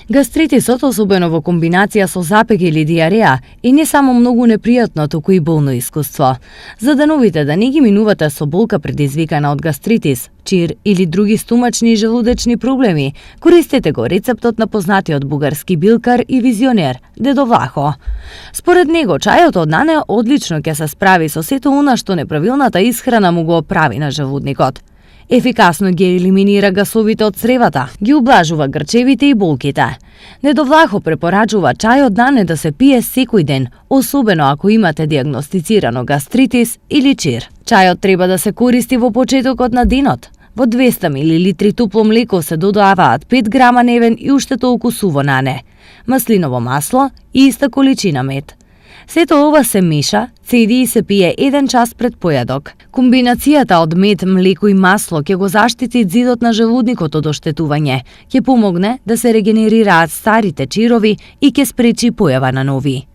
Гастритисот, особено во комбинација со запек или диареја, е не само многу непријатно, туку и болно искуство. За деновите да не ги минувате со болка предизвикана од гастритис, чир или други стомачни и желудечни проблеми, користете го рецептот на познатиот бугарски билкар и визионер, Дедо Влахо. Според него, чајот од нане одлично ќе се справи со сето она што неправилната исхрана му го прави на желудникот. Ефикасно ги елиминира гасовите од цревата, ги ублажува грчевите и болките. Дедо Влахо препорачува чајот нане да се пие секој ден, особено ако имате дијагностицирано гастритис или чир. Чајот треба да се користи во почетокот на денот. Во 200 мл топло млеко се додаваат 5 грама невен и уште толку суво нане, маслиново масло и иста количина мед. Сето ова се меша, цеди и се пие 1 час пред појадок. Комбинацијата од мед, млеко и масло ќе го заштити зидот на желудникот од оштетување, ќе помогне да се регенерираат старите чирови и ќе спречи појава на нови.